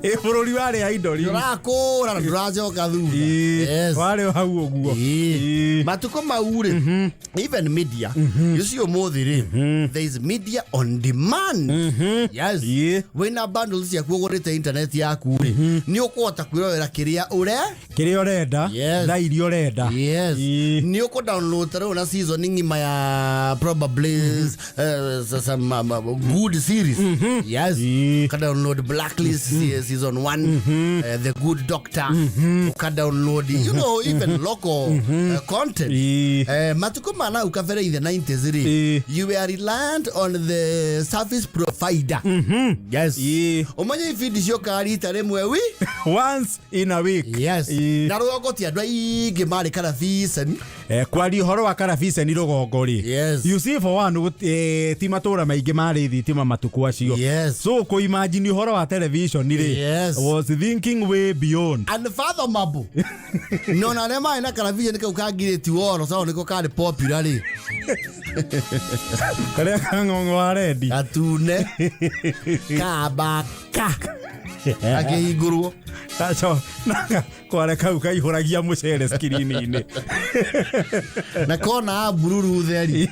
Ĩ bũrũri warĩ idle. Ndũrakũra na ndũracoka thutha. Yes. Warĩ o hau ũguo. Matukũ mau rĩ, even media, you see, ũmũthĩ rĩ, there is media on demand. Yes. Wĩna bundles ciaku, ũgũrĩte internet yaku rĩ, nĩ ũkũhota kwĩrorera kĩrĩa ũre Kĩrĩa ũrenda. Thaa iria ũrenda. Nĩ ũkũ download ta rĩu na season ng'ima ya probably some good series. Yes. Uka download Blacklist season 1, The Good Doctor, uka download even local content. Matukũ ma nau kabere, in the 90s rĩ, you were reliant on the service provider. Yes. Ũmenye ibindi ciokaga rita rĩmwe wi Once in a week. Na rũgongo ti andũ aingĩ marĩ karabiceni. Kwaria ũhoro wa karabiceni rũgongo rĩ, you see, for one, ti matũra maingĩ marĩ thitima matukũ acio. So kũimagine ũhoro wa television rĩ, was thinking way beyond. Unfathomable. No na arĩa marĩ na karabiceni kau kangirĩti woro sao nĩko karĩ popular rĩ. Karĩa kang'ong'o wa rendi. Gatune kabaka akĩhingũrwo. Gaco na kware kau kaihũragia mũcere skirini-inĩ. Na kona ya bururu theri.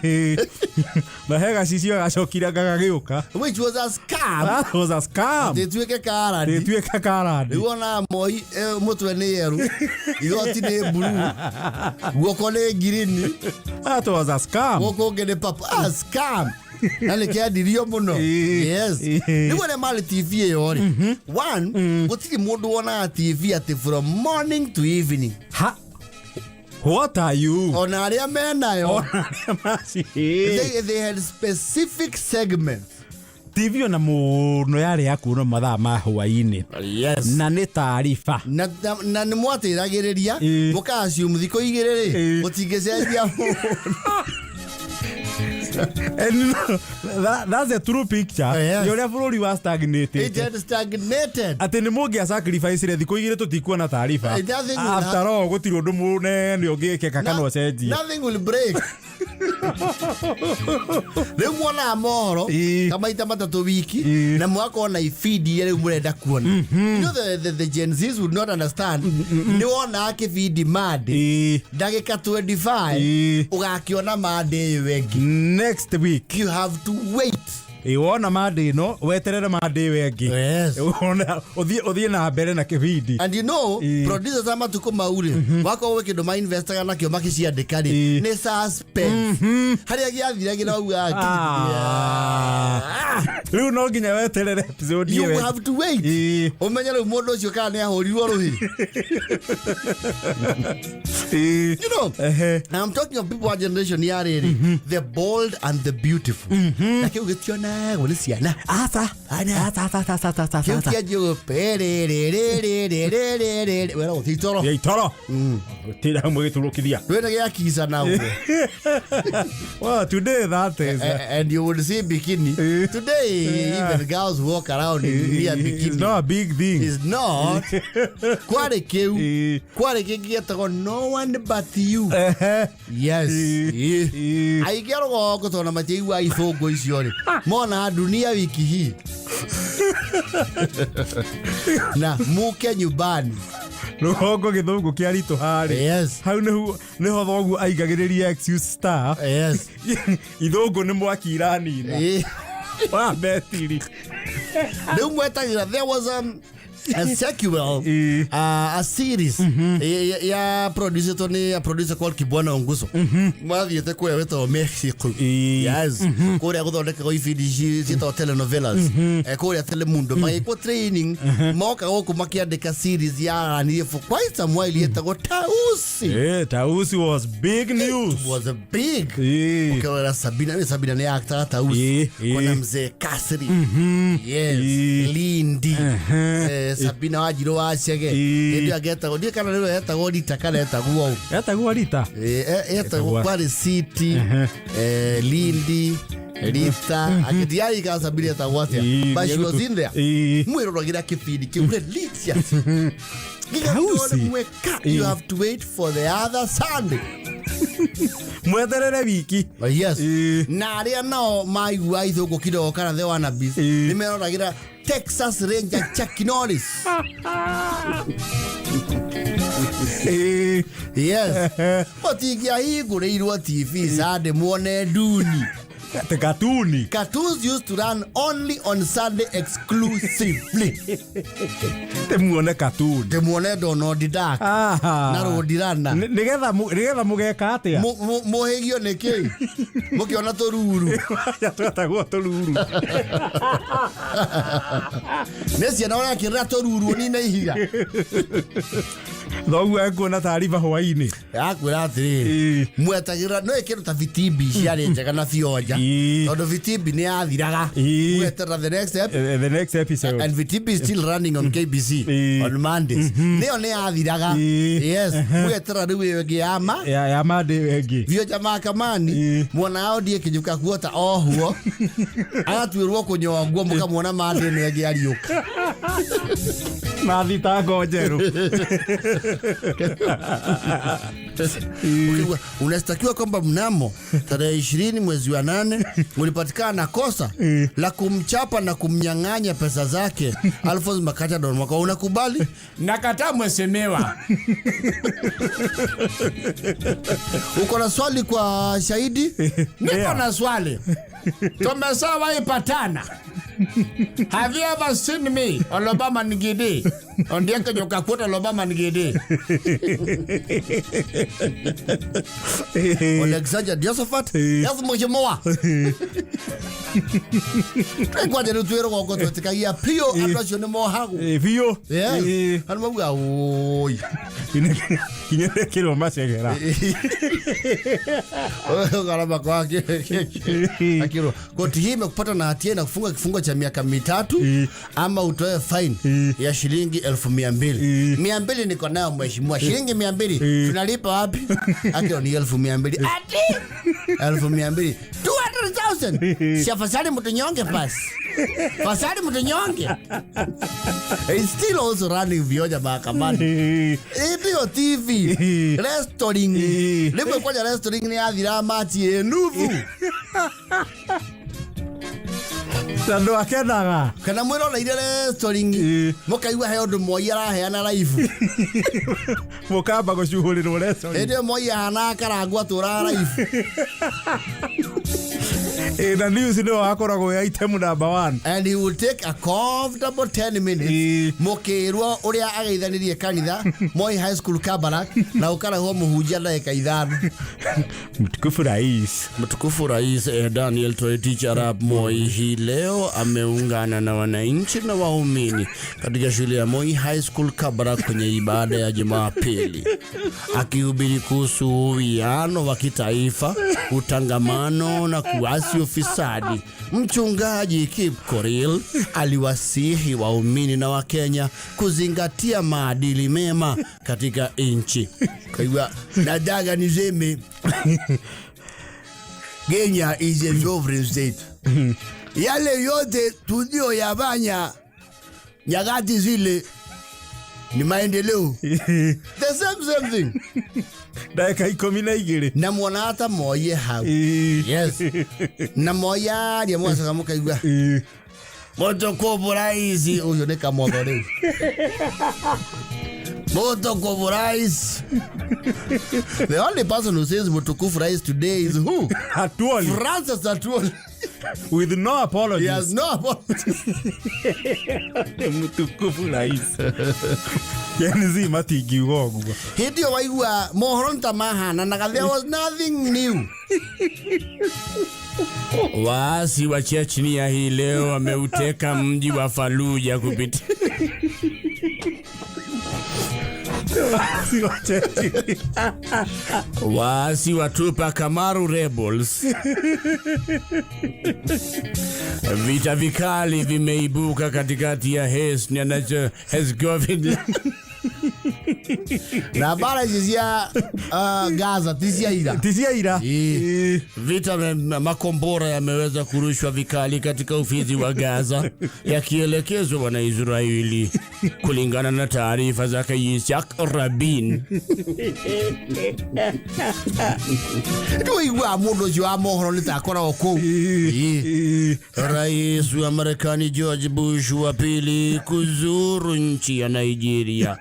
Na he gacicio gacokire gagagĩũka. Which was a scam. That was a scam. Ĩtuĩke karandi. Ĩtuĩke karandi. Rĩu ona moi mũtwe nĩ yerũ, igoti nĩ blue, guoko nĩ ngirini. That was a scam. Gũkũ ũngĩ nĩ purple. Ah, scam na nĩ kĩendirio mũno. Rĩu arĩa marĩ TV ĩyo rĩ, one, gũtirĩ mũndũ wonaga TV atĩ from morning to evening. Ha, what are you? Ona arĩa menayo. Ona arĩa maci They had specific segments. TV ona mũno yarĩ ya kuona mathaa ma hwaĩ-inĩ. Na nĩ taariba. Na nĩ mwatĩragĩrĩria. Mũka-assume thikũ 2 rĩ, mũtingĩcenjia mũndũ. And that's a true picture ya ũrĩa bũrũri wa stagnated. It had stagnated. Atĩ nĩ mũngĩa sacrifice rĩ, thikũ 2 tũtikuona taariba. Nothing will After all, gũtirĩ ũndũ mũnene ũngĩkĩka kana ũcenjie. Nothing will break. Rĩu mwonaga mohoro ta maita 3 wiki, na mũgakorwo na ibindi iria rĩu mũrenda kuona. The Gen Zs would not understand. Nĩ wonaga kĩbindi Monday, ndagĩka 25, ũgakĩona Monday ĩyo ĩngĩ. Next week. You have to wait. Ĩ, wona Monday ĩno, weterere Monday ĩyo ĩngĩ. Wona ũthiĩ na mbere na kĩbindi. And producers a matukũ mau rĩ, wakorwo gwĩ kĩndũ mainvestaga nakĩo makĩciandĩka rĩ, nĩ suspense. Harĩa gĩathiragĩra waugaga, Ah. Rĩu no nginya weterere episode you ĩyo ĩngĩ. Have to wait. Ũmenye rĩu mũndũ ũcio kana nĩ ahũrirwo rũhĩ. Now I'm talking of people wa generation ya rĩrĩ, The Bold and the Beautiful, na kĩu gĩtionagwo nĩ ciana. Aca. Aca, aca, aca, aca, aca, Kĩu aca. kĩanjia perererererererere wera gũthiĩ toro. Ya itoro. Tira mũgĩturũkithia. Rwĩna gĩa kisa na ũguo. Well, today that is And you would see bikini. Today, even girls walk around in mere It's bikini. not a big thing. It's not. Kwarĩ kĩu. Kwarĩ kĩngĩ gĩetagwo No One But You. Yes. Aingĩ a rũgongo tondũ matiaigua ibũngũ icio rĩ, mona Dunia Wiki Hii na Muke Nyumbani. Rũgongo gĩthũngũ kĩa ritũ harĩ. Hau nĩho thoguo aigagĩrĩria excuse star. Ithũngũ nĩ mwaki iranina. Wa betiri. Rĩu mwetagĩra there was a sequel, a series ya producetwo nĩ a producer called Kibwana Onguso, mathiĩte kũrĩa wĩtagwo Mexico. Yes, kũrĩa gũthondekagwo ibindi ciĩtagwo telenovelas. Kũrĩa Telemundo magĩkwo training, moka gũkũ makĩandĩka series yaranirie for quite some while yetagwo Tausi. Tausi was big news. It was a big. Ukĩrora Sabina, nĩ Sabina nĩ actor Tausi. Kuna mzee Kasri. Yes. Lindi. Sabina Wanjirũ wa Chege. Hĩndĩ ĩyo angetagwo, ndiũĩ kana rĩu etagwo Rita kana etagwo ũ. Etagwo Rita. Etagwo kwarĩ City, Lindi, Rita, akĩtiarika Sabina etagwo atĩa. But she was in there. Mwĩroragĩra kĩbindi kĩu religious. Gĩgatirwo Tausi. nĩ mweka. You have to wait for the other Sunday. Mweterere wiki. Oh, yes. Na arĩa nao maigua ithũngũ kidogo kana the wannabes, nĩ meroragĩra. Texas Ranger Chuck Norris. Yes, mũtingĩahingũrĩirwo TV Sunday muone nduni. Te katuni. Cartoons used to run only on Sunday exclusively. Te muone katuni. Ndĩmuone Donald Duck na Roadrunner. Nĩgetha mũgeka atĩa? Mũhĩgio nĩ kĩ mũkĩona tũruru? Twetagwo tũruru. Nĩ ciana ũrekĩrĩra tũruru ũnine ihiga. Thoguo ekuona taariba hwaĩ-inĩ. Yakwĩra atĩrĩrĩ, mwetagĩrĩra no ĩkĩndũ ta vitimbi ciarĩ njega na bionja, tondũ vitimbi nĩ yathiraga, mweterera the next the next episode. And vitimbi is still running on KBC on Mondays. Nĩyo nĩ yathiraga. Yes, mweterera rĩu ĩyo ĩngĩ ya ma ya Monday ĩngĩ. Bionja mahakamani. Mwona yao ndiĩ kĩnyuka kuota ohuo agatuĩrwo kũnyongwo, mũkamuona Monday ĩno ĩngĩ ariũka. Na thitango njerũ. Ukiwa unastakiwa kwamba mnamo tarehe 20 mwezi wa 8 ulipatikana na kosa la kumchapa na kumnyang'anya pesa zake Alphonse Makacha Don Mwaka. Unakubali? Nakataa, mheshimiwa. Uko na swali kwa shahidi? Niko na swali. Tumeshawahi patana? Have you ever seen me Olobama Ngidi? Ondieke nyoka kuota Olobama Ngidi. Alexander Josephat. Yes, mheshimiwa. Kwanja rĩu twĩ rũgongo twetĩkagia biũ andũ acio nĩ mohagwo. Biũ. Yes. Andũ mauga ũi. Kinya nekĩrwo macegera. Gharama kwake akirwo koti hii imekupata na hatia na kufunga kifungo cha miaka 3 ama utoe fine ya shilingi 200,000. 200 niko nayo, mheshimiwa. Shilingi 200 tunalipa wapi? Akiro ni 200,000. Ati 200,000, 200,000. Si afadhali mtunyonge basi, afadhali mtunyonge. It's still also running vioja mahakamani. Ĩndĩ TV wrestling rĩmwe, kwanja wrestling nĩ yathira machi ĩnuthu. Tondũ akenaga. Kana mwĩroreire wrestling mũkaigua he ũndũ Moi araheana live. Mũkamba gũcuhũrĩrwo wrestling. Hĩndĩ ĩyo Moi ahana akarangwo atũraga live. Na news nĩyo wakoragwo ya item number one. And he will take a comfortable 10 minutes mũkĩrwo ũrĩa ageithanirie kanitha Moi High School Kabarak na ũkarahwo mũhunjia ndagĩka 5. Mtukufu rais. Mtukufu Rais Daniel Toroitich arap Moi hii leo ameungana na wananchi na waumini katika shule ya Moi High School Kabarak kwenye ibada ya Jumapili, akihubiri kuhusu uwiano wa kitaifa, utangamano na kuasi ufisadi. Mchungaji Kipkorir aliwasihi waumini na Wakenya kuzingatia maadili mema katika nchi. Kwa hivyo nataka niseme Kenya is a sovereign state. Yale yote tuliyoyafanya nyakati zile ni maendeleo. The same same thing. Ndagĩka 12. Na mwona hata Moi hau. Yes. Na Moi aria mwacoka mũkaigua mũtũkũbũ rais ũcio nĩ kamotho rĩu. Mũtũkũbũ rais. The only person who says mtukufu rais today is who? Atwoli. Francis Atwoli. With no apologies. He has no apologies. Mtukufu rais. Gen Z matingiuga ũguo. Hĩndĩ ĩyo waigua mohoro nĩ ta mahananaga, there was nothing new. Waasi wa Chechnia hii leo wameuteka mji wa Faluja kupitia Si wachechi. Waasi wa Tupa Kamaru Rebels. Vita vikali vimeibuka katikati ya Bosnia na Herzegovina. Na mbara ici cia Gaza ti cia ira. Ti cia ira. Ĩĩ. Ĩĩ. Vita makombora yameweza kurushwa vikali katika ufizi wa Gaza yakielekezwa Wanaisraeli kulingana na taarifa zake Yitzhak Rabin. Nĩwaiguaga mũndũ ũcio wa mohoro nĩ ta akoragwo kũu. Ĩĩ. Ĩĩ. Rais wa Marekani George Bush wa pili kuzuru nchi ya Nigeria.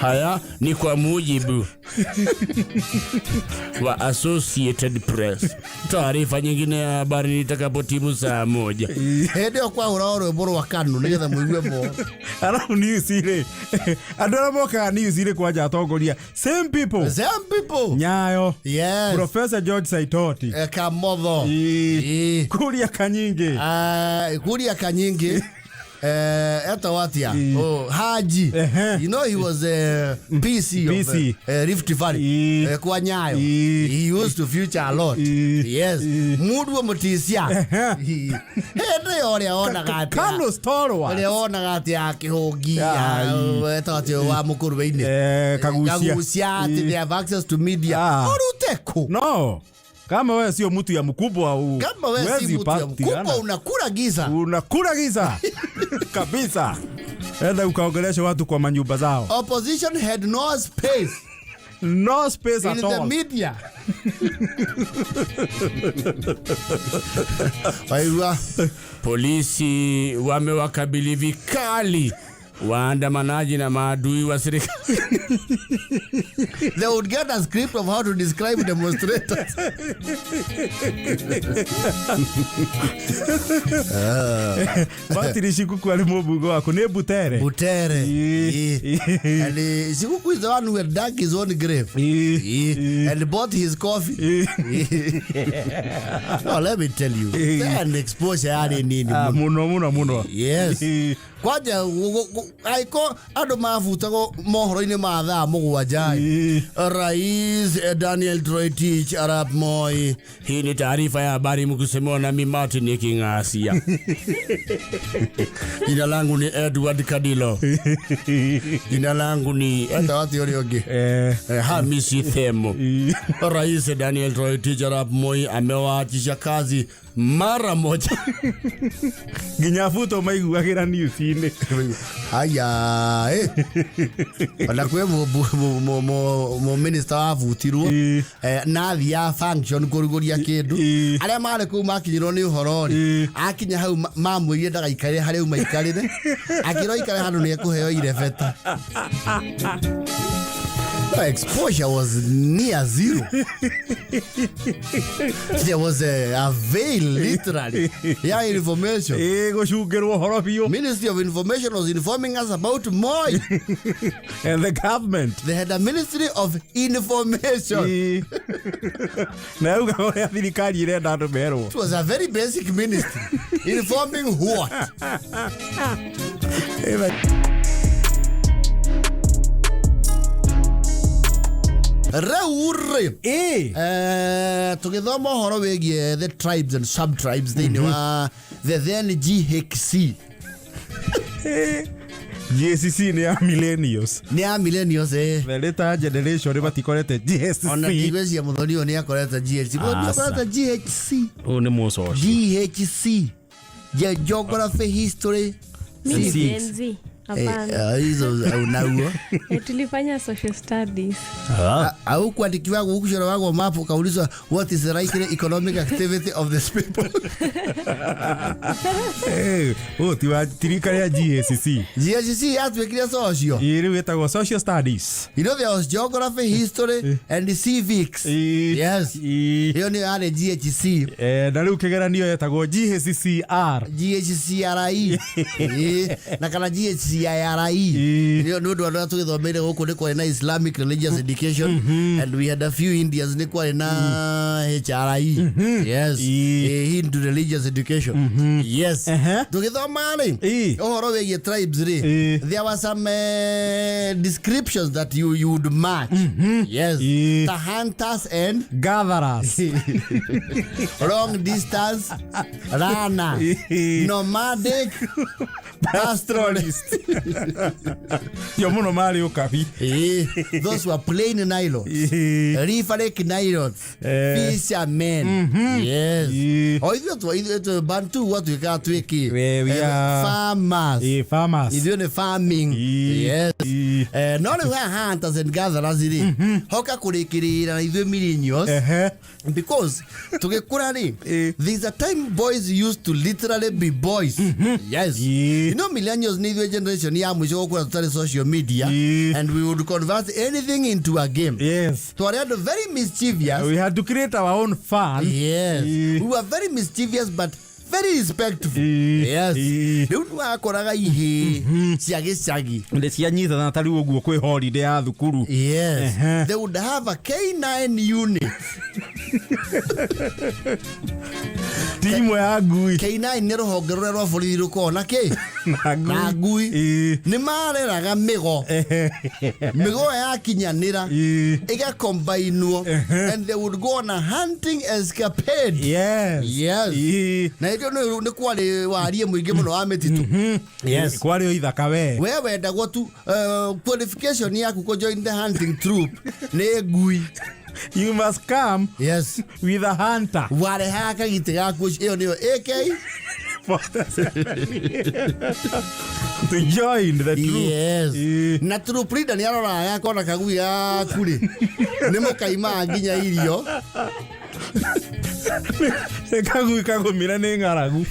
Haya ni kwa mujibu wa Associated Press. Taarifa nyingine ya habari itakapotimu saa 1. Hĩndĩ ĩyo kwahũragwo rwĩmbo rwa KANU nĩgetha mũigue mohoro. Arabu news rĩ, andũ arĩa mokaga news rĩ kwanja atongoria same people. Same people. Nyayo. Yes. Professor George Saitoti. Kamotho. Ĩĩ. Ĩĩ. Kuria Kanyingi. Kuria Kanyingi. Etagwo atia? Ĩĩ. Oh, Haji. Ehe. You know he was PC of PC. Rift Valley. Ĩĩ. Kwa Nyayo. Ĩĩ. He used to future a lot. Ĩĩ. Yes. Ĩĩ. Mundu wa Mutisia. Ehe. Hĩndĩ ĩyo ũrĩa onaga atĩa? Carlos Torwa. Ũrĩa wonaga atĩ akĩhũngia Ai. etagwo atĩ wa mũkũrwe-inĩ. Kagucia. Kagucia atĩ Ĩĩ. they have access to media. Ah. Ũrute kũ? No. Kama wewe sio mtu ya mkubwa u. Kama wewe si huwezi mtu ya patikana. mkubwa unakula giza. Unakula giza. Kabisa. Enda ukaongelesha watu kwa manyumba zao. Opposition had no space No space in at the all. media. Waigua. Polisi wamewakabili vikali waandamanaji na maadui wa serikali. They would get a script of how to describe demonstrators. Batiri Shikuku arĩ mũmbunge waku nĩ Butere. Butere. Ĩĩ. Ĩĩ. And Shikuku is the one who had dug his own grave. Ĩĩ. Ĩĩ. And bought his coffee. Ĩĩ. No, let me tell you. Ĩĩ. Then exposure yarĩ nini Ah, mũno. mũno mũno mũno. Yes. Ĩĩ. Kwanja aiko andũ mabutagwo mohoro-inĩ ma thaa mũgwanja. Ĩĩ. Rais Daniel Toroitich arap Moi. Hii ni taarifa ya habari mkisomewa nami Martin Kingasia. Jina langu ni Edward Kadilo. Jina langu ni Etagwo atĩa ũrĩa ũngĩ? Hamisi Themo. Ĩĩ. Rais Daniel Toroitich arap Moi amewaachisha kazi mara moja. Nginya buto maiguagĩra news-inĩ. Haya, eh. Ona kwĩ mũminista wabutirwo Ĩĩ. na athiaga function kũrugũria kĩndũ. Ĩĩ. Arĩa marĩ kũu makinyĩrwo nĩ ũhoro rĩ, Ĩĩ. akinya hau mamwĩrire ndagaikarĩre harĩa maikarĩre, akĩrwo aikare handũ nĩ ekũheo irebeta. The exposure was near zero. There was a veil, literally. Yeah, information. Ĩĩ, gũcungĩrwo ũhoro biũ. Ministry of Information was informing us about Moi. And the government. They had a Ministry of Information. Ĩĩ. Na yauga ũrĩa thirikari ĩrenda andũ merwo. It was a very basic ministry. Informing what? Rĩu rĩ, Ĩĩ. tũgĩthoma ũhoro wĩgiĩ the tribes and sub-tribes thĩinĩ wa the then GHC. GACC nĩ ya millennials. Nĩ ya millennials, eh. The later generation matikorete GSC. Ona ndigwĩciria mũthoni ũyũ nĩ akorete GHC. Mũthoni Aca. akorete GHC. Ũyũ nĩ mũcoci. GHC. Geography, History. Mimi ni Six. Gen Z. Hapana. Hizo unauo. Tulifanya social studies. Au kuandikiwa gukucora wagwo map ukaulizwa what is the likely economic activity of this people. Ũyũ ti wa tirika rĩa GACC. GHC yatuĩkire social. Ĩĩ, rĩu ĩtagwo social studies. You know there was geography, history and civics. Ĩĩ. Yes. Ĩĩ. Ĩyo nĩyo yarĩ GHC. Na rĩu kĩgeranio yetagwo GHCCR. GHCRE. Ĩĩ. Na kana GHCIRE. Ĩĩ. Nĩ ũndũ andũ arĩa tũgĩthomeire gũkũ nĩ kwarĩ na Islamic Religious Education and we had a few Indians nĩ kwarĩ na HRE. Yes. Ĩĩ. Hindu Religious Education. Yes. Ehe. Tũgĩthoma rĩ, Ĩĩ. ũhoro wĩgiĩ tribes rĩ, Ĩĩ. there were some descriptions that you would match. Yes. Ĩĩ. The hunters and Gatherers. long distance runner, Ĩĩ. nomadic Pastoralist. Cio mũno marĩ ũkabi. Ĩĩ, those were plain nylons. River Lake nylons. Fishermen. Yes. O ithuĩ ithuĩ Bantu gwatuĩkaga twĩki. We are Farmers. Farmers. Ithuĩ nĩ farming. Yes. No rĩu haha hunters and gatherers rĩ, hoka kũrĩkĩrĩra na ithuĩ millennials, because tũgĩkũra rĩ, there's a time boys used to literally be boys. Yes. You know, millennials nĩ ithuĩ generation ya mũico gũkũra tũtarĩ social media, and we would convert anything into a game. Twarĩ andũ very mischievous. We had to create our own fun. Yes. We were very mischievous but very respectful. Yes. Rĩu nĩwakoraga ihĩĩ cia gĩcagi. Ndĩ cianyitana ta rĩu ũguo kwĩ holiday ya thukuru. Yes. They would have a K9 unit. Timu ya ngui. K9 nĩ rũhonge rũrĩa rwa borithi rũkoragwo na kĩ? Na ngui. Na ngui. Nĩ mareraga mĩgo. Mĩgo ĩyo yakinyanĩra ĩgakombainwo and they would go on a hunting escapade. Yes. Na hĩndĩ ĩyo nĩ kwarĩ warie mũingĩ mũno wa mĩtitũ. Yes. Kwarĩ o ithaka we. We wendagwo tu, qualification yaku kũ join the hunting troop nĩ ngui. You must come with a hunter. Warehaga kagitĩ gaku, ĩyo nĩyo AK to join the troop. Yes. Na troop leader nĩ aroraga akona kagui gaku rĩ, nĩ mũkaimaga nginya irio. Nĩ kagui kagũmire nĩ ng'aragu.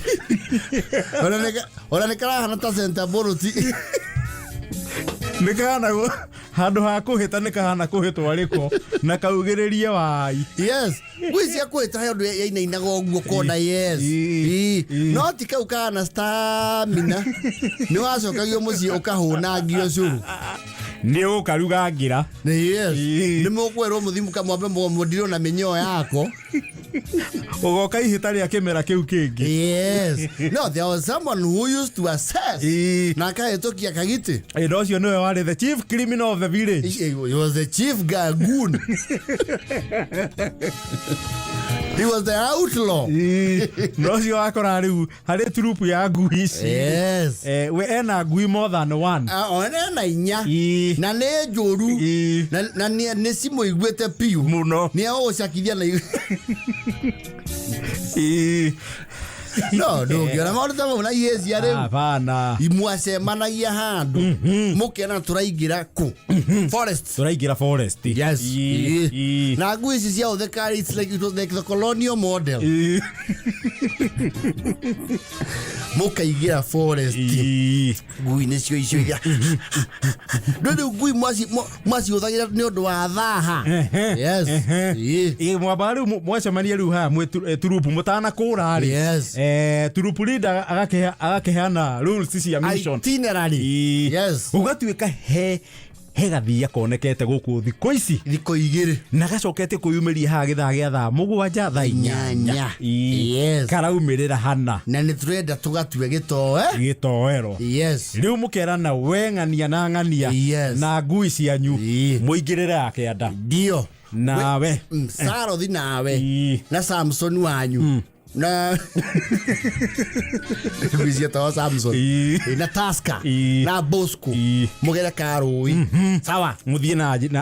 Ona nĩ karahana ta center bolt. Nĩ kahana handũ ha kũhĩta nĩ kahana kũhĩtwo rĩko na kaugĩrĩrie wai. Yes. Ngui cia kũhĩta he ũndũ yainainaga ũguo kona. Yes. No ti kau kahana stamina. Nĩ wacokagio mũciĩ ũkahũnangio cũrũ. Nĩ ũkaruga ngĩra. Yes. Nĩ mũkwerwo mũthiĩ mũkamwambe mũndirwo na mĩnyoo yako. Ũgoka ihĩta rĩa kĩmera kĩu kĩngĩ. Yes. No, there was someone who used to assess. Na akahĩtũkia kagitĩ. Na ũcio nĩwe warĩ the chief criminal of the village. He was the chief guy, goon. He was the outlaw. Na ũcio wakora rĩu harĩ turupu ya ngui ici. We ena ngui more than one. Ona ena inya. Na nĩ njũru. Na nĩ cimũiguĩte piũ. Mũno. Nĩ egũgũcakithia na No, ndũngĩona maũndũ ta mau na ihĩĩ cia rĩu. Hapana. Mwacemanagia handũ. Mũkena tũraingĩra kũ? Forest. Tũraingĩra forest. Yes. Na ngui ici cia ũthekari, it's like it was like the colonial model. Mũkaingĩra forest. Ngui nĩcio icio iria. Rĩu rĩu ngui mwaciũthagĩra nĩ ũndũ wa thaha. Yes. Mwamba rĩu mwacemania rĩu haha mwĩ turupu mũtanakũra rĩ. Yes. Turupu leader agakĩheana rules cia mission. Itinerary. Yes. Ũgatuĩka he gathia konekete gũkũ thikũ ici. Thikũ igĩrĩ. Na gacokete kwĩyumĩria haha gĩthaa gĩa thaa mũgwanja thaa inyanya. Yes. Karaumĩrĩra hana. Na nĩ tũrenda tũgatue gĩtoe. Gĩtoero. Yes. Rĩu mũkerana we ng'ania na ng'ania. Yes. Na ngui cianyu. Mũingĩrĩre ya kĩanda. Ndio. Nawe. Sarothi nawe. Na Samson wanyu. Na ngui cietagwo Samson. Na Tusker. Na Bosco. Mũgere karũĩ. Sawa. Mũthiĩ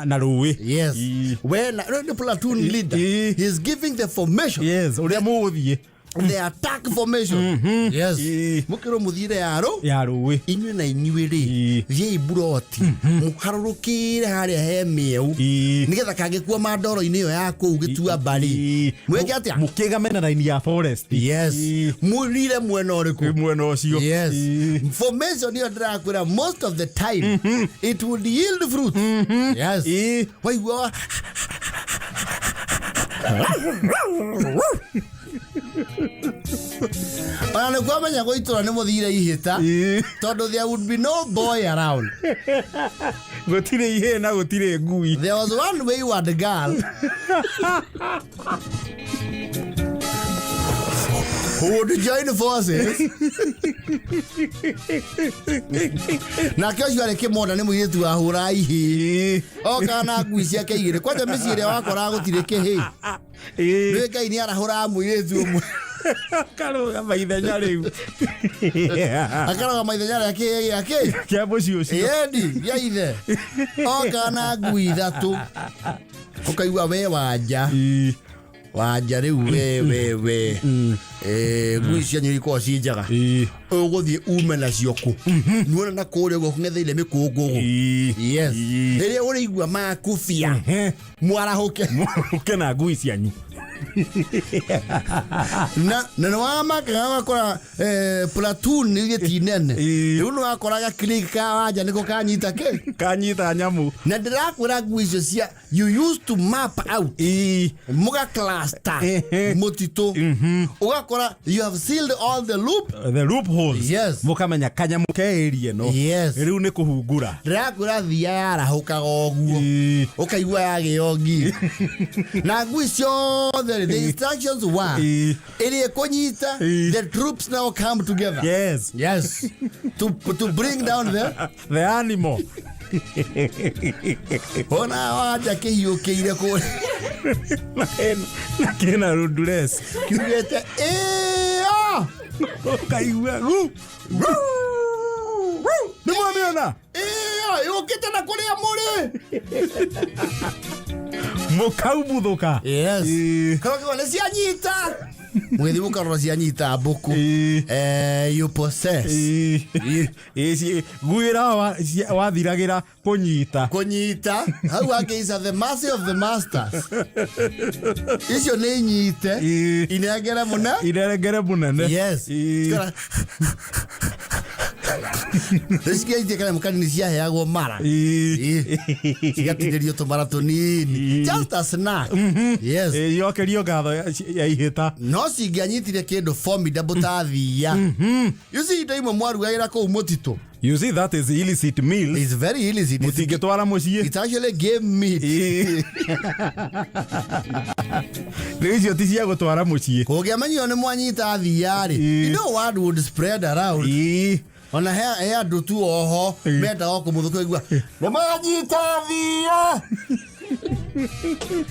na rũĩ. Yes. We na the platoon leader. He is giving the formation. Yes, ũrĩa mũgũthiĩ. The attack formation. Yes. Mũkĩrwo mũthiĩre ya rũ? Ya rũĩ. Inyuĩ na inyuĩ rĩ, thiĩi mburoti. Mũharũrũkĩre harĩa he mĩeu. Nĩgetha kangĩkua ndoro-inĩ ĩyo ya kũu gĩtuamba rĩ. Mwĩke atĩa? Mũkĩgame na raini ya forest. Yes. Mũrire mwena ũrĩkũ? Mwena ũcio. Yes. Formation ĩyo ndĩrakwĩra most of the time it would yield fruit. Yes. Waigua Ona nĩ kwamenya gũitũra nĩ mũthire ihĩta. Tondũ there would be no boy around. Gũtirĩ ihĩĩ na gũtirĩ ngui. There was one wayward girl who would join forces. Nake ũcio arĩ kĩmonda nĩ mũirĩtu wahũra ihĩĩ. Okaga na ngui ciake igĩrĩ. Kwanja mĩciĩ ĩrĩa wakoraga gũtirĩ kĩhĩĩ. Nĩ Ngai nĩ arahũraga mũirĩtu ũmwe. Akarũgama ithenya rĩu. Akarũgama ithenya rĩa kĩ gĩa kĩ Kĩa mũciĩ ũcio. Ĩni gĩa ithe oka na ngui ithatũ, ũkaigua we wanja. Wanja rĩu we we we. Ngui cianyu ikoragwo ciĩ njega. Ũgũthiĩ ume nacio kũ? Nuona na kũrĩa ũguo kũng'etheire mĩkũngũgũ. Yes. Rĩrĩa ũrĩigua makubia, mwarahũke. Mũke na ngui cianyu. Na nĩ wamakaga ũgakora platoon iria ti nene. Rĩu nĩ wakoraga clique ka wanja nĩko kanyita kĩ kanyita nyamũ. Na ndĩrakwĩra ngui icio cia you used to map out, muga cluster mũtitũ, ũgakora you have sealed all the loop the loopholes. Yes. Mũkamenya kanyamũ ke area ĩno. Yes. Rĩu nĩ kũhungura. Ndĩrakwĩra thia yarahũkaga ũguo, ũkaigua yagĩo ngi na ngui ciothe rĩ, the instructions were ĩrĩa ĩkũnyita, the troops now come together. Yes. Yes, to bring down the animal. Ona wanja kĩhiũkĩire kũrĩa na kĩna rundures kiugĩte ĩyo. Ũkaigua gu nĩ mwamĩona. Ĩyo yũkĩte na kũrĩa mũrĩ. Mũkaumbuthũka. Yes. Karokiwa nĩ cianyita, mũgĩthiĩ mũkarora cianyita mbũkũ. You possess. Ngui wathiragĩra kũnyita. Kũnyita hau hakĩica the mercy of the masters, icio nĩ nyite. Inengere mũne. Inengere mũnene. Yes. Nĩcikiaitie kana mũkani nĩ ciaheagwo mara. Cigatinĩrio tũmara tũnini, just a snack. Yes. Yokerio ngatho ya ihĩta. No cingĩanyitire kĩndũ formidable ta thia, you see, indo imwe mwarugagĩra kũu mũtitũ. You see, that is illicit meal. It's very illicit. Mũtingĩtwara mũciĩ. It's actually game meat. Rĩu icio ti cia gũtwara mũciĩ. Kũngĩamenyio nĩ mwanyita thia rĩ, you know what would spread around. Ona he andũ tu oho mendaga o kũmũthũka igua nĩ manyita thia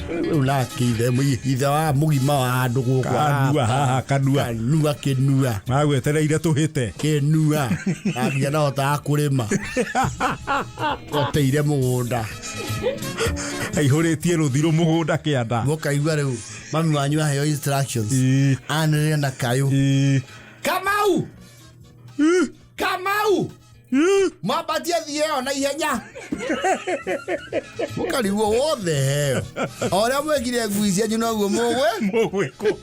rĩu nake ithe wa mũgima wa andũ gũkũ. Kanua haha, kanua. Kanua kĩnua. Magwetereire tũhĩte. Kĩnua na nginya ndahotaga kũrĩma, oteire mũgũnda. Aihũrĩtie rũthirũ mũgũnda kĩanda. Mũkaigua rĩu mami wanyu aheo instructions, anĩrĩre na kayũ, "Kamau, Kamau, mwambatie thiĩ ĩyo na ihenya." Mũkarigwo wothe heo o ũrĩa mwekire ngui cianyu noguo mũgwe mũgwĩkwo.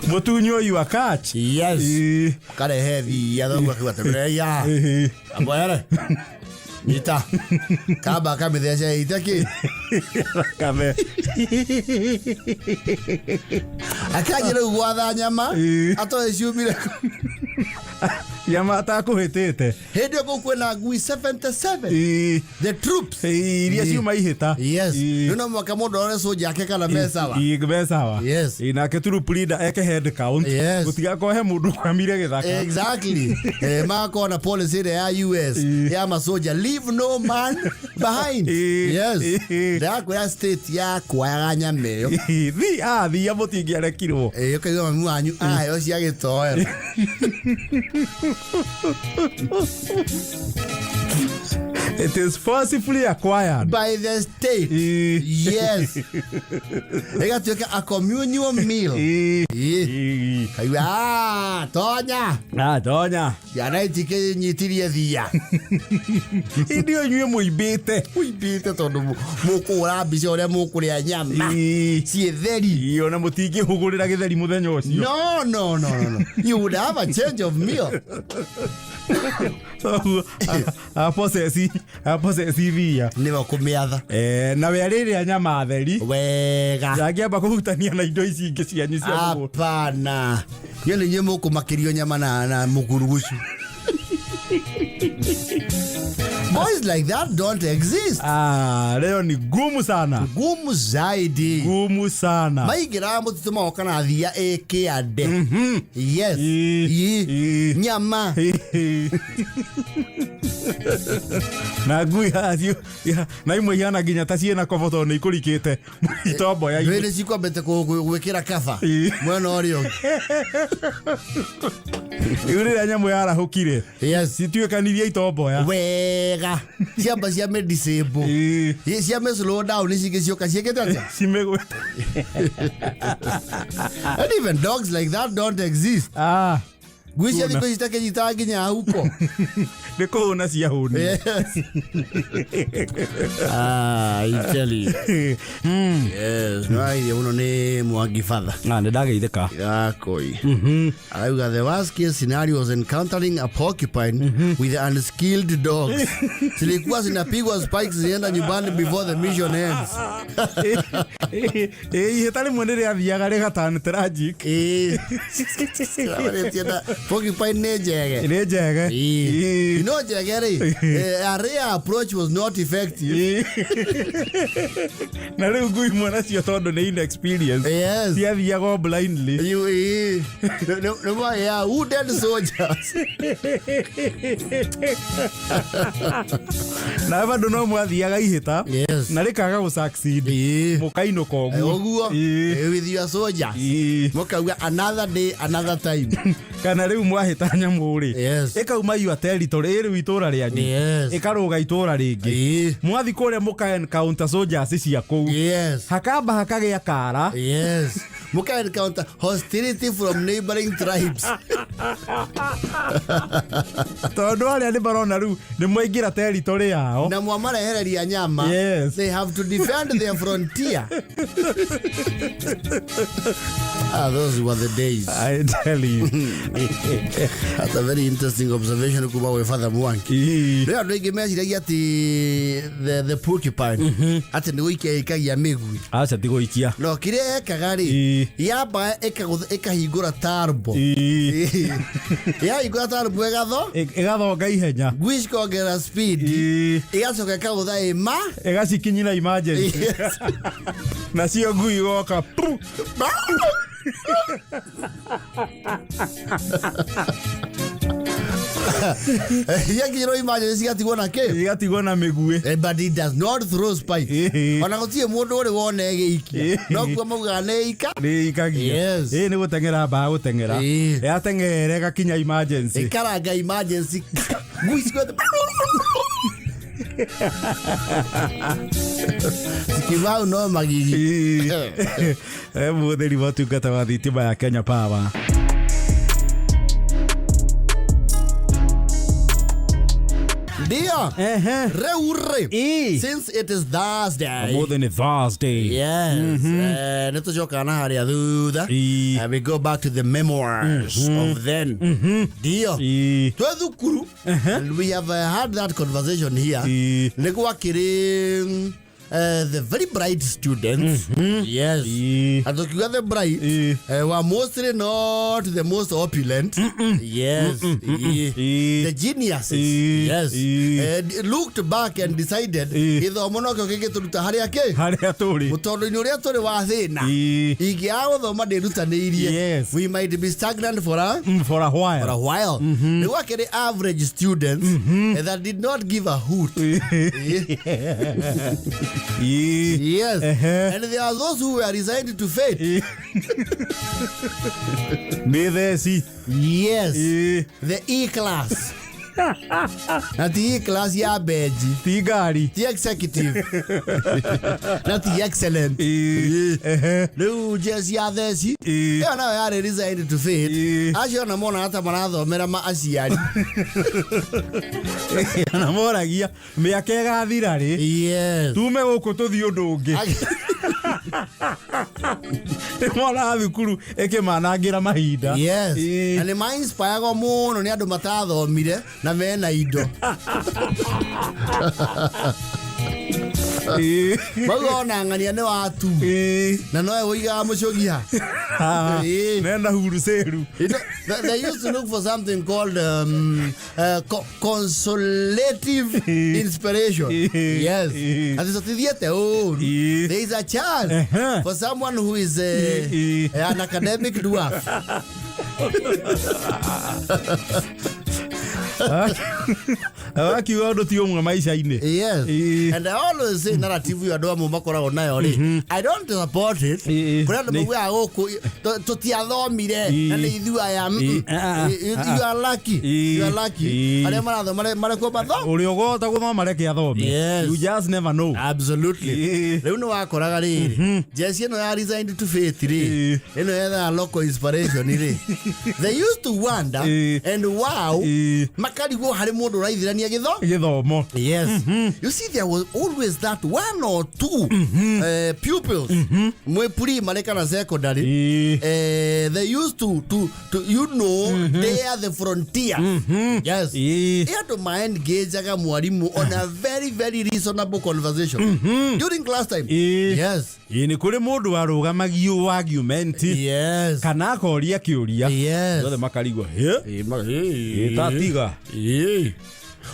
Mũtunywo you are catch. Yes. Karehe thia thoguo akiuga temereia amboere nyita kamba kamĩtheca ite kĩ Thakame. Akanjĩ rĩu gwatha nyama atoĩ ciumire kũ. Nyama atakũhĩtĩte. Hĩndĩ ĩyo kũu kwĩna ngui 77, the troops. Iria ciuma ihĩta. Yes. Rĩu no mũhaka mũndũ arore cũnja yake kana me sawa. Me sawa. Yes. Nake troop leader eke head count. Yes. Gũtigakohe mũndũ kwamire gĩthaka. Exactly. Magakorwo na policy ĩrĩa ya US ya masoja, leave no man behind. Yes. Ndakwĩra state yakwayaga nyama ĩyo. Thi athia mũtingĩarekirwo. Ũkaigua mami wanyu aheo cia gĩtoero. It is forcibly acquired by the state. Yes, ĩgatuĩka a communal meal. Kaigua, "Ah, tonya." Ah, tonya. Ciana itikĩnyitirie thia. Ĩndĩ ĩyo inyuĩ mũimbĩte. Mũimbĩte tondũ mũkũhũra mbica ũrĩa mũkũrĩa nyama ciĩ theri. Ona mũtingĩhũgũrĩra gĩtheri mũthenya ũcio. No, no, no, no, no. You would have a change of meal. So, aposesi thia. Nĩwe kũmĩatha. Na we arĩrĩa nyama theri wega. Ndangĩamba kũhutania na indo ici ingĩ cianyu cia mũgũnda. Hapana, inyuĩ nĩ inyuĩ mũkũmakĩrio nyama na mũkurugucu. Boys like that don't exist. Ah, leo ni gumu sana. Gumu zaidi. Gumu sana. Maingĩraga mũtitũ magoka na thia ĩkĩande. Yes. Nyama. Na ngui haha na imwe ihana nginya ta ciĩna kobo tondũ nĩ ikũrikĩte itomboya-inĩ. Nĩ cikwambĩte gwĩkĩra kaba Ĩĩ. mwena ũrĩa ũngĩ. Rĩu rĩrĩa nyamũ yarahũkire, Yes. cituĩkanirie itomboya. Wega, ciamba cia me disable. Ĩĩ. Cia me slow down, cingĩ cioka ciĩkĩte atĩa? Cimĩgwĩte. And even dogs like that don't exist. Ah. Ngui cia thikũ ici itakĩnyitaga nginya huko. Nĩ kũhũna ciahũnire. Yes. Ah, I tell you. Yes, no idea muno nĩ Mwangi Father. Na nĩ ndageithĩka. Yakoi. Arauga the worst case scenario was encountering a porcupine with unskilled dogs. Zilikuwa zinapigwa spikes zinaenda nyumbani before the mission ends. Ihĩta rĩmwe nĩ rĩathiaga rĩgatani tragic. Eh. Porcupine nĩ njege. Nĩ njege. Ĩĩ. No njege rĩ, a rare approach was not effective. Na rĩu ngui imwe nacio tondũ nĩ inexperience, Yes. ciathiaga o blindly. You, no, no, yeah, wounded soldiers. Na bado no mwathiaga ihĩta Yes. na rĩkaga gũ succeed, Ĩĩ. mũkainũka ũguo. Ũguo. Ĩĩ. With your soldiers. Ĩĩ. Mũkauga another day, another time. Kana rĩu mwahĩta nyamũ rĩ, Yes. ĩkauma your territory ĩrĩu itũra rĩanyu, Yes. ĩkarũga itũra rĩngĩ. Ĩĩ. Mwathi kũrĩa mũka encounter soldiers cia kũu, Yes. hakamba hakagĩa kara. Yes. Muka encounter hostility from neighboring tribes. Tondũ arĩa nĩ marona rĩu nĩ mwaingĩra territory yao. Na mwamarehereria nyama. Yes. They have to defend their frontier. Ah, those were the days. I tell you. That's a very interesting observation kuma gwĩ Father Mwangi. Ĩĩ. Rĩu andũ aingĩ meciragia atĩ the porcupine atĩ nĩ gũikia ĩikagia mĩgui. Aca, ti gũikia. No kĩrĩa ekaga rĩ, Ĩĩ. yambaga ĩkahingũra tarbo. Ĩĩ. Yahingũra tarbo ĩgatho Ĩgathonga ihenya. ngui cikongerera speed. Ĩĩ. Ĩgacoka ĩkagũtha ĩma. Ĩgacikinyĩra emergency. Yes. Nacio ngui igoka pu. Ciakinyĩrwo emergency cigatigwo na kĩ? Igatigwo na mĩguĩ. But it does not throw spikes. Ĩĩ. Ona gũtirĩ mũndũ ũrĩ wona ĩgĩikia. Ĩĩ. No kuo maugaga nĩ ika. Nĩ ikagia. Yes. Ĩĩ, nĩ gũteng'era mbaa gũteng'era. Ĩĩ. Yateng'era ĩgakinya emergency. Ĩkaranga emergency ngui ciothe cikimau no magigi. Ĩĩ. Mũhũthĩri wa ũtungata wa thitima ya Kenya Power. Ndio. Ehe. Rĩu rĩ, Ĩĩ. since it is Thursday. Ũmũthĩ nĩ Thursday. Yes. Nĩ tũcokaga na harĩa thutha. Ĩĩ. We go back to the memoirs of then. Ndio. Ĩĩ. Twĩ thukuru and we have had that conversation here. Ĩĩ. Nĩ gwakĩrĩ the very bright students. Yes. Ĩĩ. And tukiuga the bright Ĩĩ. were mostly not the most opulent. Yes. Ĩĩ. Ĩĩ. The geniuses. Ĩĩ. Yes. Ĩĩ. Looked back and decided Ĩĩ. gĩthomo nokĩo kĩngĩtũruta harĩa kĩ Harĩa tũrĩ. mũtũrĩre-inĩ ũrĩa tũrĩ wa thĩna. Ĩĩ. Ingĩaga gũthoma ndĩrutanĩirie, Yes. we might be stagnant for a For a while. for a while. Nĩ gwakĩrĩ average students that did not give a hoot. Ĩĩ. Yes. Ehe. And there are those who were resigned to fate. Ĩĩ. Nĩ theci. Yes. Ĩĩ. The E class. Na ti E class ya benji. Ti ngari. Ti executive. Na ti excellent. Ĩĩ. Ehe. Rĩu jeci ya theci Ĩĩ. ĩyo nayo yarĩ resigned to fate. Ĩĩ. Acio ona monaga ta marathomera ma aciari. Na moragia mĩaka ĩgathira rĩ, Yes. tume gũkũ tũthiĩ ũndũ ũngĩ. Nĩ monaga thukuru ĩkĩmanangĩra mahinda. Yes. Ĩĩ. Na nĩ mainspiragwo mũno nĩ andũ matathomire na mena indo. Ĩĩ. Mauga ona ng'ania nĩ watu. Ĩĩ. Na nowe ũigaga mũcũgia. Ah, Ĩĩ. nenda hurucĩru. You know, they used to look for something called consolative inspiration. Yes. Ati tũtithiĩte ũru. Ĩĩ. There is a chance Ehe. for someone who is Ĩĩ. an academic dwarf. Akiuga ũndũ ti ũmwe maica-inĩ. Yes. Ĩĩ. And I always say narrative yo andũ amwe makoragwo nayo rĩ, I don't support it. Ĩĩ. Kũrĩ andũ Nĩ- maugaga gũkũ tũtiathomire Ĩĩ. na nĩ ithuĩ aya. Ĩĩ. Ah, ah, You are lucky. Ĩĩ. You are lucky. Ĩĩ. Arĩa marathoma marekwo mathomo. Ũrĩa ũgũhota gũthoma reke athome. Yes. You just never know. Absolutely. Ĩĩ. Rĩu nĩ wakoraga rĩrĩ, jeci ĩno ya resigned to fate rĩ, Ĩĩ. ĩno yethaga local inspiration rĩ, they used to wonder Ĩĩ. and wow, Ĩĩ. makarigwo harĩ mũndũ ũraithĩrania gĩtho. Gĩthomo. Yes. You see, there was always that one or two pupils, mwe primary kana secondary, Ĩĩ. they used to they are the frontier. Yes. Ĩĩ. Ĩ andũ maengajaga mwarimu on a very, very reasonable conversation during class time. Ĩĩ. Yes. Ĩĩ, nĩ kũrĩ mũndũ warũgamagio argument Yes. kana akoria kĩũria. Yes. Othe makarigwo hĩ Ĩĩ, tatiga. ĩĩ.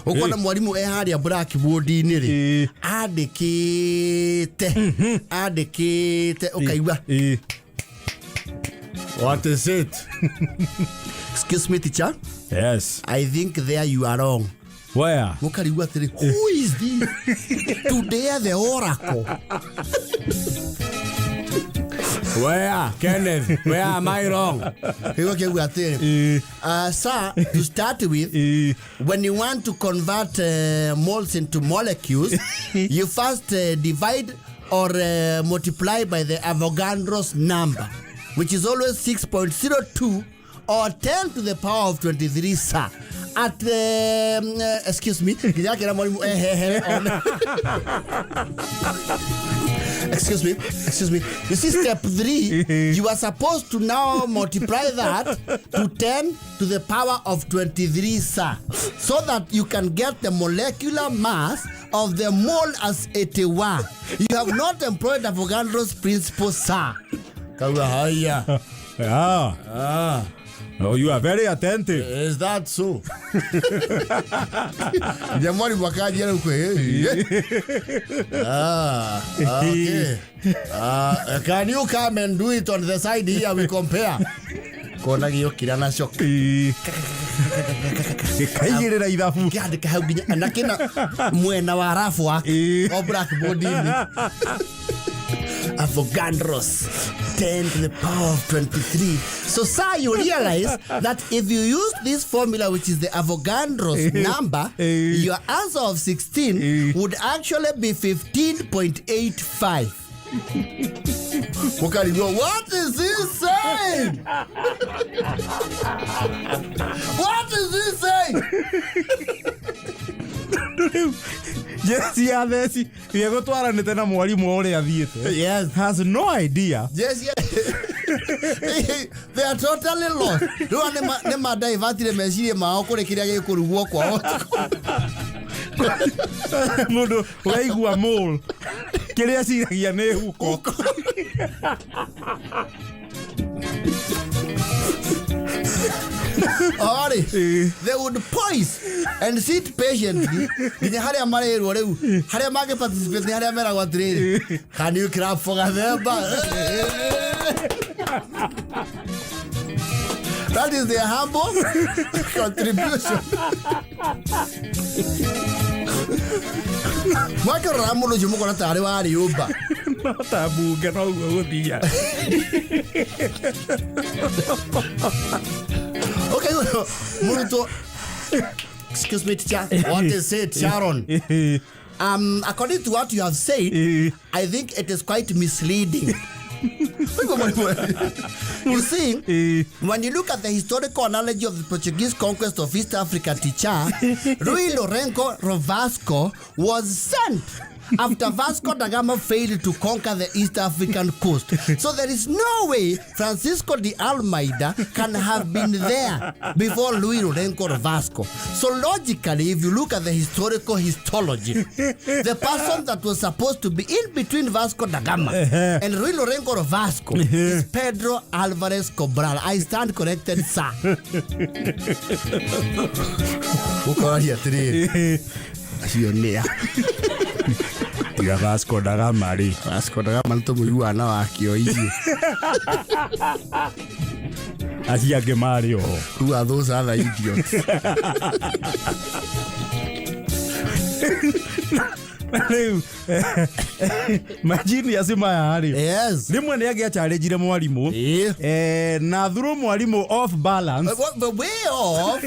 Ũkona mwarimu e harĩa blackboard-inĩ rĩ, Ĩĩ. andĩkĩte andĩkĩte ũkaigua, Ĩĩ. What is it? "Excuse me, teacher." Yes. "I think there you are wrong." Where? Mũkarigwo atĩrĩ, who is this to dare the oracle? Where, Kenneth? Where am I wrong? Kĩigua kĩauga atĩrĩ, Ĩĩ. "Sir, to start with, Ĩĩ. when you want to convert moles into molecules, you first divide or multiply by the Avogadro's number, which is always 6.02 or 10 to the power of 23, sir. At the excuse me," nginya akĩra mwarimu ehehere one. "Excuse me, excuse me. You see, step 3, you are supposed to now multiply that to 10 to the power of 23, sir, so that you can get the molecular mass of the mole as 81. You have not employed Avogadro's principle, sir." Kauga haya. Ah. Ah, Oh, you are very attentive. is that so? Nginya mwarimu akanjia rĩu kwĩ, "Ah, okay. Can you come and do it on the side here, we compare?" Kona gĩokira naco. Ĩĩ. Gĩkaigĩrĩra ithabu. Kĩandĩka hau nginya na kĩna mwena wa rabu wake Ĩĩ. o blackboard-inĩ. Avogadro's 10 to the power of 23. So, sir, you realize that if you use this formula, which is the Avogadro's number, your answer of 16 would actually be 15.85. Ukarigwo, what is this saying? What is this saying? Jeci ya theci gĩgũtwaranĩte na mwarimũ ũrĩa athiĩte. Yes. Has no idea. Yes. They are totally lost. Rĩu nĩ madaivatire meciria mao kũrĩ kĩrĩa gĩkũrugwo kwao. Mũndũ ũraigua mole kĩrĩa aciragia nĩ huko. Orĩ, they would poise and sit patiently nginya harĩa marĩrwo rĩu, harĩa mangĩ participate nĩ harĩa meragwo atĩrĩrĩ, "Can you clap for Gathemba?" That is their humble contribution. Mwakĩrora mũndũ ũcio mũkona tarĩ wa rĩũmba. No ta mbunge noguo gũthia. Okay, mũrutwo, "Excuse me, teacher." "What is it, Sharon?" "According to what you have said, I think it is quite misleading. You see, when you look at the historical analogy of the Portuguese conquest of East Africa, teacher, Rui Lourenço Rovasco was sent after Vasco da Gama failed to conquer the East African coast. So there is no way Francisco de Almeida can have been there before Luis Lourenço Rovasco. So logically, if you look at the historical histology, the person that was supposed to be in between Vasco da Gama and Luis Lourenço Rovasco is Pedro Alvarez Cabral. I stand corrected, sir." Ũkoraria atĩrĩrĩ, acio nĩa? Tiga Vasco da Gama rĩ. Vasco da Gama nĩtũmũiguana wakĩo ithuĩ. Acio angĩ marĩ oho. Who are those other idiots? Rĩu magenius maya rĩ, rĩmwe nĩ angĩacharĩnjire mwarimũ na through mwarimũ off balance. What, the way off